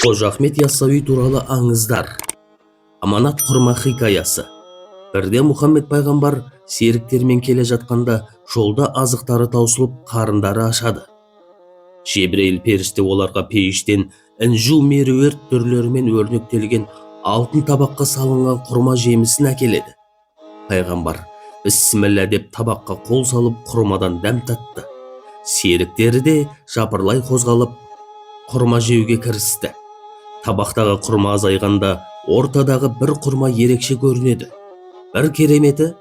Қожа Ахмет Яссауи туралы аңыздар. Аманат құрма хикаясы. Бірде Мұхаммед пайғамбар серіктерімен келе жатқанда жолда азықтары таусылып, қарындары ашады. Жебірейіл періште оларға пейіштен інжу меруерт түрлерімен өрнектелген алтын табаққа салынған құрма жемісін әкеледі. Пайғамбар бісміллә деп табаққа қол салып, құрмадан дәм татты. Серіктері де жапырлай қозғалып, құрма жеуге кірісті. Табақтағы құрма азайғанда ортадағы бір құрма ерекше көрінеді. Бір кереметі,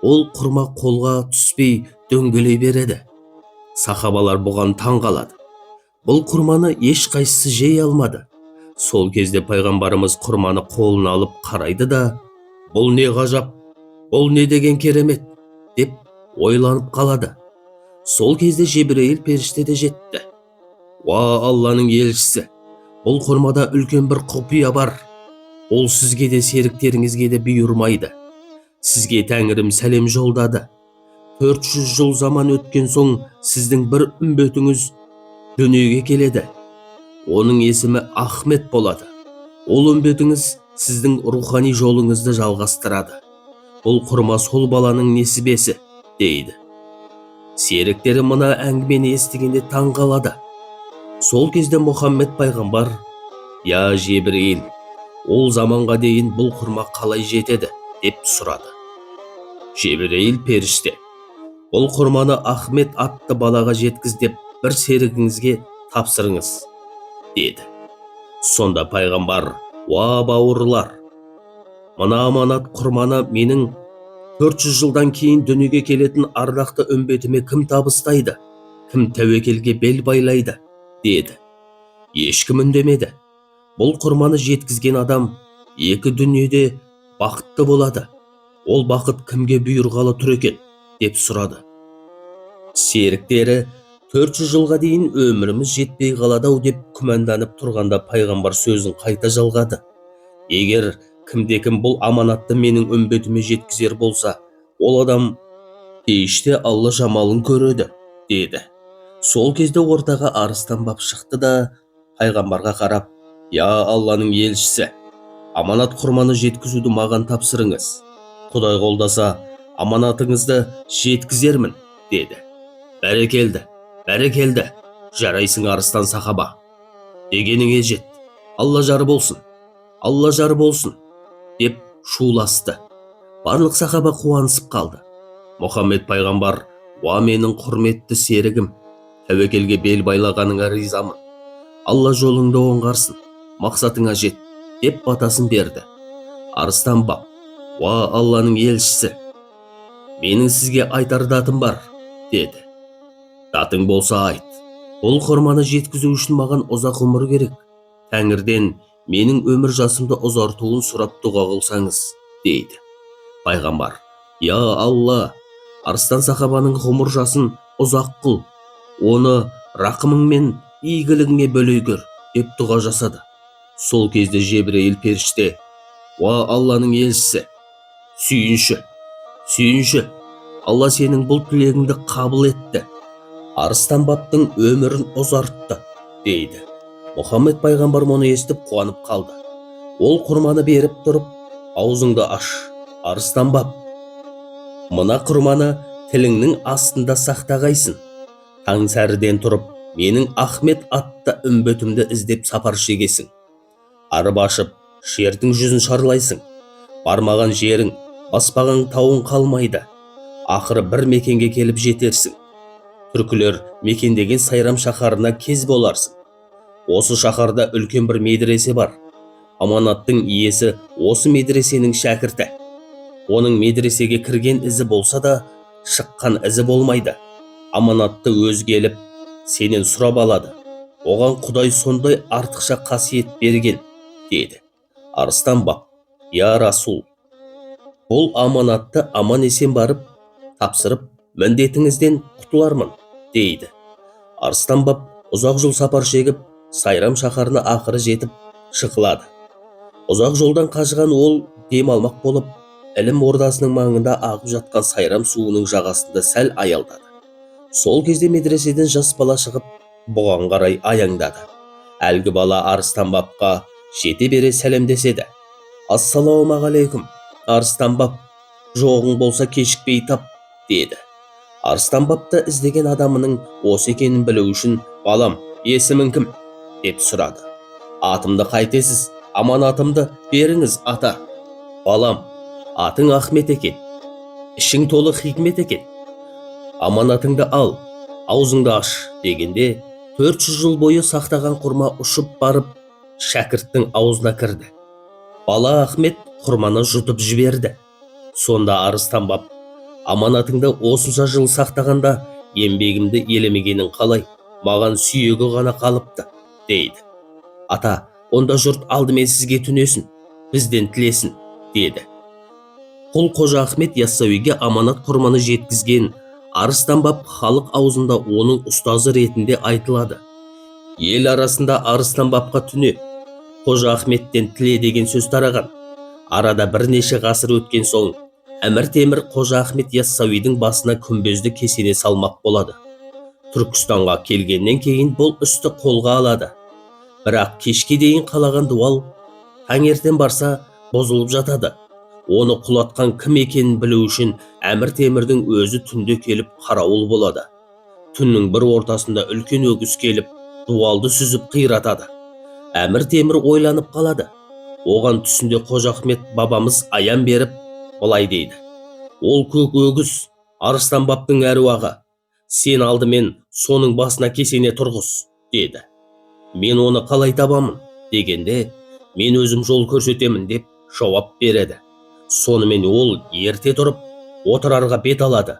ол құрма қолға түспей дөңгелей береді. Сахабалар бұған таң қалады. Бұл құрманы ешқайсысы жей алмады. Сол кезде пайғамбарымыз құрманы қолына алып қарайды да, «Бұл не ғажап, бұл не деген керемет?» деп ойланып қалады. Сол кезде Жебірейіл періште де жетті. «Уа Алланың елшісі, бұл құрмада үлкен бір құпия бар. Ол сізге де, серіктеріңізге де бұйырмайды. Сізге тәңірім сәлем жолдады. 400 жыл заман өткен соң сіздің бір үмбетіңіз дүниеге келеді. Оның есімі Ахмет болады. Ол үмбетіңіз сіздің рухани жолыңызды жалғастырады. Бұл құрма сол баланың несібесі», дейді. Серіктері мына әңгімені естігенде таң қалады. Сол кезде Мұхаммед пайғамбар: «Я Жебірейіл, ол заманға дейін бұл құрма қалай жетеді?» деп сұрады. Жебірейіл періште: «Бұл құрманы Ахмет атты балаға жеткіз деп бір серігіңізге тапсырыңыз», деді. Сонда пайғамбар: «Уа бауырлар, мына аманат құрманы менің 400 жылдан кейін дүниеге келетін ардақты үмбетіме кім табыстайды, кім тәуекелге бел байлайды?» деді. Ешкім үндемеді. «Бұл құрманы жеткізген адам екі дүниеде бақытты болады. Ол бақыт кімге бұйырғалы тұр екен?» деп сұрады. Серіктері 400 жылға дейін өміріміз жетпей қалады ау деп күмәнданып тұрғанда пайғамбар сөзін қайта жалғады: «Егер кімде-кім бұл аманатты менің үмбетіме жеткізер болса, ол адам пейіште Алла жамалын көреді», деді. Сол кезде ортаға Арыстан баб шықты да, пайғамбарға қарап: «Я Алланың елшісі, аманат құрманы жеткізуді маған тапсырыңыз. Құдай қолдаса, аманатыңызды жеткізермін», деді. «Бәрекелді, бәрекелді, жарайсың, арыстан сахаба! Дегеніңе жет, Алла жар болсын, Алла жар болсын!» деп шуласты. Барлық сахаба қуанысып қалды. Мұхаммед пайғамбар: «Уа менің құрметті серігім, тәуекелге бел байлағаныңа ризамын. Алла жолыңды оңғарсын, мақсатыңа жет», деп батасын берді. Арыстан баб: «Уа Алланың елшісі, менің сізге айтар датым бар», деді. «Датың болса, айт». «Бұл құрманы жеткізу үшін маған ұзақ ғұмыр керек. Тәңірден менің өмір жасымды ұзартуын сұрап дұға қылсаңыз», дейді. Пайғамбар: «Я Алла, арыстан сахабаның ғұмыр жасын ұзақ қыл, оны рақымың мен игілігіңе бөлей көр», деп дұға жасады. Сол кезде Жебірейіл періште: «Уа Алланың елшісі, сүйінші, сүйінші, Алла сенің бұл тілегіңді қабыл етті, арыстан бабтың өмірін ұзартты», дейді. Мұхаммед пайғамбар мұны естіп қуанып қалды. Ол құрманы беріп тұрып: «Аузыңды аш, арыстан баб. Мына құрманы тіліңнің астында сақтағайсың. Таң сәріден тұрып, менің Ахмет атты үмбетімді іздеп сапар шегесің. Арба ашып, жердің жүзін шарлайсың. Бармаған жерің, баспаған тауың қалмайды. Ақыры бір мекенге келіп жетерсің. Түркілер мекендеген Сайрам шаһарына кез боларсың. Осы шаһарда үлкен бір медресе бар. Аманаттың иесі осы медресенің шәкірті. Оның медресеге кірген ізі болса да, шыққан ізі болмайды. Аманатты өзі келіп сенен сұрап алады. Оған Құдай сондай артықша қасиет берген», деді. Арыстан баб: «Я Расул, бұл аманатты аман есен барып тапсырып, міндетіңізден құтылармын», дейді. Арыстан баб ұзақ жол сапар шегіп, Сайрам шаһарына ақыры жетіп жығылады. Ұзақ жолдан қажыған ол дем алмақ болып, ілім ордасының маңында ағып жатқан Сайрам суының жағасында сәл аялдады. Сол кезде медреседен жас бала шығып, бұған қарай аяңдады. Әлгі бала Арыстанбапқа жете бере сәлемдеседі. «Ассалаумағалейкум, Арыстанбап, жоғың болса кешікпей тап», – деді. Арыстанбап та іздеген адамының осы екенін білу үшін: «Балам, есімің кім?» – деп сұрады. «Атымды қайтесіз, аманатымды беріңіз, ата». «Балам, атың Ахмет екен, ішің толы хикмет екен. Аманатыңды ал, аузыңды аш», – дегенде, 400 жыл бойы сақтаған құрма ұшып барып шәкірттің аузына кірді. Бала Ахмет құрманы жұтып жіберді. Сонда Арыстанбап: «Аманатыңды осынша жыл сақтағанда, еңбегімді елемегенің қалай? Маған сүйегі ғана қалыпты», – дейді. «Ата, онда жұрт алдымен сізге түнесін, бізден тілесін», – деді. Құл Қожа Ахмет Яссауиге аманат құрманы жеткізген Арыстанбап халық аузында оның ұстазы ретінде айтылады. Ел арасында «Арыстанбапқа түне, Қожа Ахметтен тіле» деген сөз тараған. Арада бірнеше ғасыр өткен соң, Әмір Темір Қожа Ахмет Яссауидің басына күмбезді кесене салмақ болады. Түркістанға келгеннен кейін бұл істі қолға алады. Бірақ кешке дейін қалаған дуал таңертең барса, бұзылып жатады. Оны құлатқан кім екенін білу үшін Әмір Темірдің өзі түнде келіп қарауыл болады. Түннің бір ортасында үлкен өгіз келіп, дуалды сүзіп қиратады. Әмір Темір ойланып қалады. Оған түсінде Қожа Ахмет бабамыз аян беріп, былай дейді: «Ол көк өгіз – Арыстанбаптың әруағы. Сен алдымен соның басына кесене тұрғыз», – деді. «Мен оны қалай табамын?» – дегенде, «Мен өзім жол көрсетемін», – деп жауап береді. Сонымен ол ерте тұрып, Отырарға бет алады.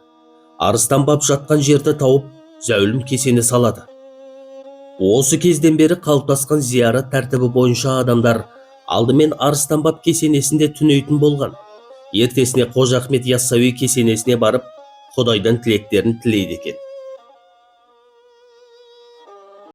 Арыстанбап жатқан жерді тауып, зәулім кесене салады. Осы кезден бері қалыптасқан зиярат тәртібі бойынша адамдар алдымен Арыстанбап кесенесінде түнейтін болған. Ертесіне Қожа Ахмет Яссауи кесенесіне барып, Құдайдан тілектерін тілейді екен.